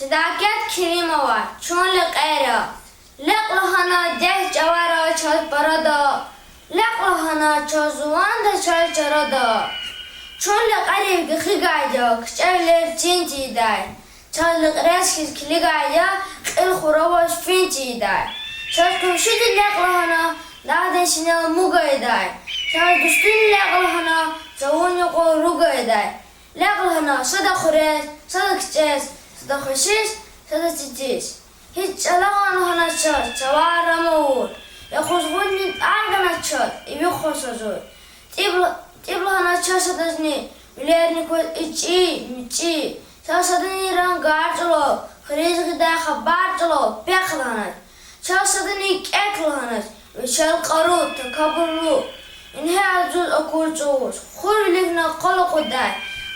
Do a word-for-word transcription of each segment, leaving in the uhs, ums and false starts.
Седакъет Керимова. Чун лекьер я. Лекь лагьана дегь чӀавара чаз парада, лекь лагьана чаз жуванда, чаз чарада. Чун лекьерив гекъигайди я кичӀевилер чин тийидай. Чаз лекьрез хьиз килигайди я кьил хураваз фин тийидай. Чаз къуншиди лекь лагьана дагъдин синел муг ийидай. Чаз дустуни лекь лагьана цавун юкьвал руг ийидай. Лекь лагьана сада хуьрез, сада кичӀез, сада хвешиз, сада цицӀиз. Гьич чӀалан лагьанач чаз, цавар рам авур, я къузгъундин тӀвар ганач чаз, иви хъваз гьазур. ТӀиб ла-, тӀиб лагьанач чаз садазни, вилерни кваз ичӀи, мичӀи. Чаз садани рангар чӀулав, хуьруьз гъидай хабар чӀулав, пехъ лагьанач. Чаз садани кӀек лагьанач, вичел кьару, такабурлу. Ингье азуз акур чӀавуз, хур виликна къал акъудай,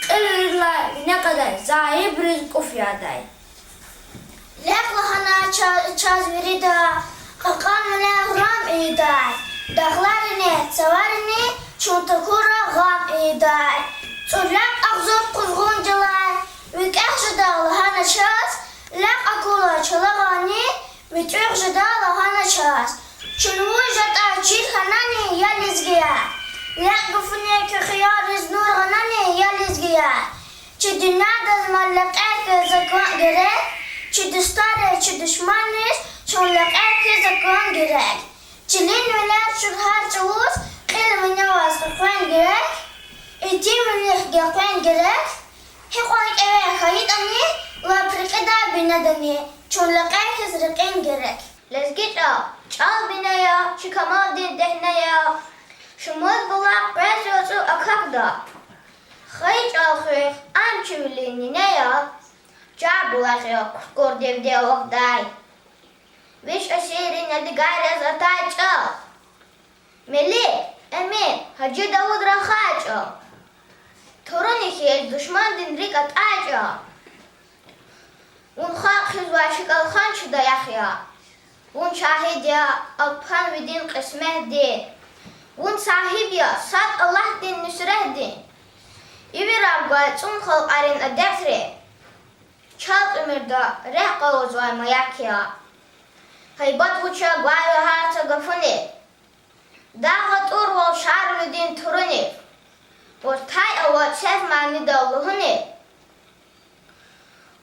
кьил виридалай вине кьадай, зайибриз кӀуф ядай. Лекь лагьана ча-, чаз вирида, кьакьанвилер гъам ийидай. Дагъларини, цаварини чун такура гъам ийидай. ЦӀуд лекь агъзур къузгъундилай викӀегь жеда лагьана чаз, лекь акурла чалагъани, муьтӀуьгъ жеда лагьана чаз. Чун вуж ятӀа чир хьанани, я лезгияр? Лекь гафуни куь хиялриз нур гъанани, я лезгияр? Чи дуьньядиз мад лекьер хьиз акун герек, чи дустариз, чи душманриз чун лекьер хьиз акун герек. Чилин вилер чугъар чӀавуз кьил виневаз къекъвен герек, итимвилихъ гекъвен герек. Гьикьван кӀеве хьайитӀани, лап рекьидай бинедани чун лекьер хьиз рекьин герек. Лезги чӀал, чӀал бине я, чи камалдин дегьне я. Шумуд булах къвез ацӀу акахьда, хайи чӀал хуьх ам чи вилин нине я. Чар булах я Куркур девде авахьдай, виш асиррин ядигар яз атай чӀал. Мелик, Эмин, Гьажи Давуд рахай чӀал, туруни хьиз душмандин рикӀ атӀай чӀал. Вун халкь хуьзвай чи кӀалхан, чи даях я. Вун шагьид я алпанвидин кьисметдин, вун сагьиб я сад Аллагьдин нуьсретдин. Ивирар гвай цӀун халкьарин адетри чал уьмуьрда рехъ къалурзавай маяк я. Гьайбат вуч я гвай лагьай са гафунив, дагъ атӀурвал Шарвилидин турунив, вартай ава цев манидал лугьунив.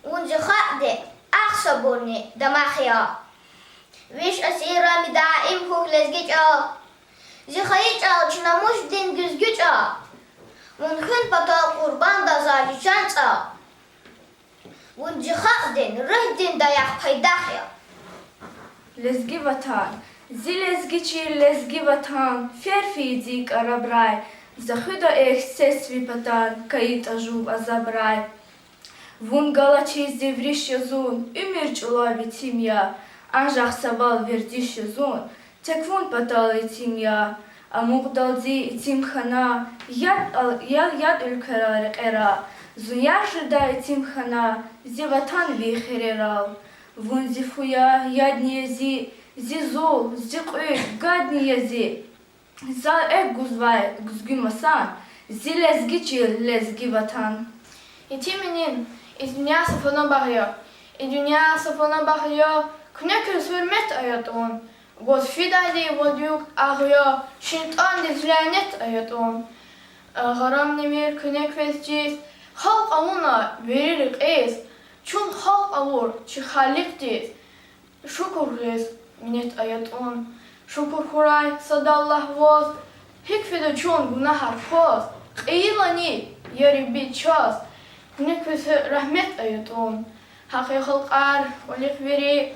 Вун зи халкьдин ахъ сабурни дамах я. Виш асирра мидаим хьухь лезги чӀал, зи хайи чӀал, чи намусдин гуьзгуь чӀал. Вун хуьн патал къурбанда за чи чан цӀал. Вун зи халкьдин руьгьдин даях, пайдах я. Лезги ватан, зи лезги чил, лезги ватан, фер фейи зи кӀарабрай, за хуьда эхь сес ви патан, кайитӀа жув азабрай. Вун галачиз зи вириш я зун, уьмуьр чӀулав итим я, анжах са вал вердиш я зун, тек вун патал итим я. Амукьдал зи итим хьана, яд ал-, я-, яд уьлквера рекьера, зун ярх жеда итим хьана, зи ватан ви хирерал. Вун зи фу я, ядни я зи, зи зул, зи кьуьд, гадни я зи. Зал экв гузвай гуьзгуь масан, зи лезги чил, лезги ватан. Итимвилин и дуьнья са фана багъ я, и дуьнья са фана багъ я, куьне квез гьуьрмет ая тӀун. Гваз фидайди вад юкь агъ я, шейтӀандиз лянет ая тӀун. Гьарамни мир куьне квез чиз, халкь авуна вири рекьиз, чун халкь авур чи Халикьдиз шукур гъиз, минет ая тӀун. Шукур хьурай сад Аллагь ваз, гьикӀ фида чун гунагьар хъваз, кьейилани, я Ребби, чаз, куьне квез рагьмет ая тӀун. Гьахъ я халкьар, кӀвалихъ вири,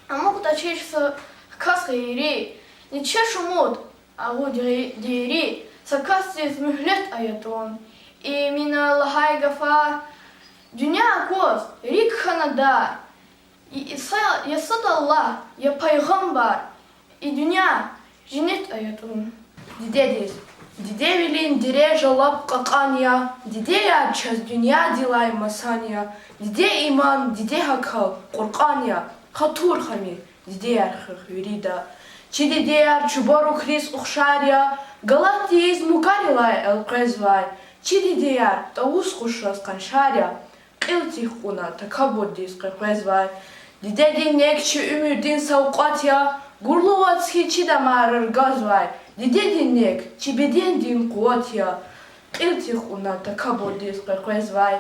амукьдачир са кас гъейри, ниче шумуд агъуд гъи-, гъейри, са касдиз муьгьлет ая тӀун. Эмина лагьай гафар дуьнья акваз рикӀ хьана дар. И, и са-, я сад Аллагь, я пайгъамбар, и дуьнья женнет ая тӀун. Дидедиз. Дидевилин дережа лап кьакьан я, дидеяр чаз дуьньядилай масан я, диде иман, диде гьакал Къуръан я, хатур хьамир дидеяр хуьх вирида. Чи дидеяр чубарукриз ухшар я, галат тийиз мукарилай элкъвезвай, чи дидеяр тӀавус къушаз къаншар я, кьил тик кьуна такабурдиз къекъвезвай. Дидедин нек чи уьмуьрдин савкьват я, гурлу вацӀ хьиз чи дамарра ргазвай. Дидедин нек чи бедендин къуват я, кьил тик кьуна такабурдиз къекъвезвай.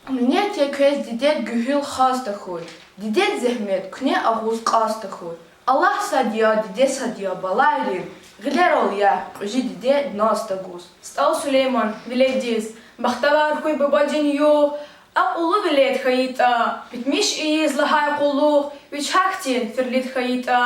Минет я квез, дидед гуьгьуьл хаз тахьуй, дидед зегьмет куьне агъуз кьаз тахьуй. Аллагь сад я, диде сад я балайрин, гъилерал яхъ кьуьзуь диде наз тагуз. СтӀал Сулейман. Веледдиз. Бахтавар хьуй бубадин югъ, акьуллу велед хьайитӀа, битмиш ийиз лагьай къуллугъ вич гьахьтин ферлид хьайитӀа,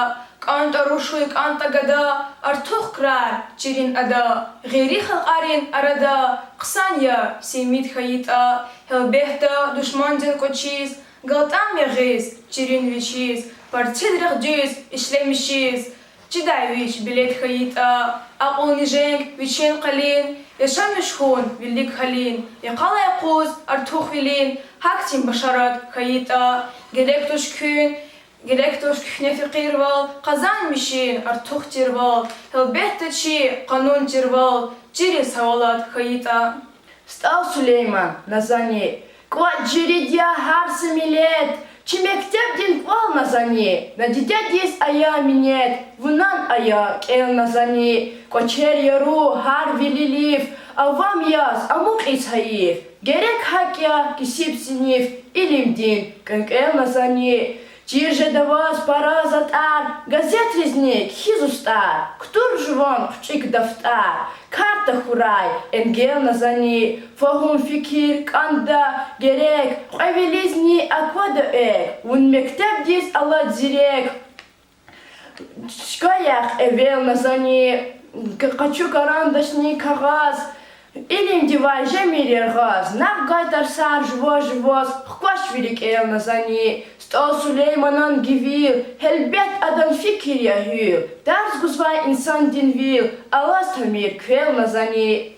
кӀантӀа руш хьуй, кӀантӀа гада, артух крар чирин ада, гъейри халкьарин арада хъсан я симид хьайитӀа. Гьелбетда, душмандин кӀвачиз галтӀам ягъиз чирин вичиз, партиядин рехъ дуьз ишлемишиз чидай вич белед хьайитӀа, акьулни женг вичин къалин, яшамиш хьун вилик гьалин, йикъалай къуз артух вилин гьахьтин башарат хьайитӀа. Герек туш куьн, герек туш куьгьне фикирвал, къазанмишин артух тирвал, гьелбетда, чи къанун тирвал чириз гьавалат хьайитӀа. СтӀал Сулейман. Назани. КӀватӀ жирид я гьар са миллет чи мектебдин кӀвал, Назани. На дидедиз ая минет, вунани ая кӀел, Назани. КӀвачер яру гьар вилилив, авам яз амукьиз гьайиф, герек гьакӀ я кесиб синиф илимдин кӀвенкӀвел, Назани. Чир жеда ваз пара затӀар, газетризни кхьиз устӀар, кутур жуван хъуьчӀуьк дафтар, кар тахьурай энгел, Назани. Фагьум-фикир кӀанда герек, кьве вилизни аквада экв, вун мектебдиз алад зирек, чка яхъ эвел, Назани. Къачу карандашни кагъаз, илимдивай жемир яргъаз, накь гай тарсар жува-жуваз, хкваш ви рикӀел, Назани. СтӀал Сулейманан гивил, гьелбет, адан фикир я гьуьл, тарс гузвай инсандин вил алаз тамир квел, Назани.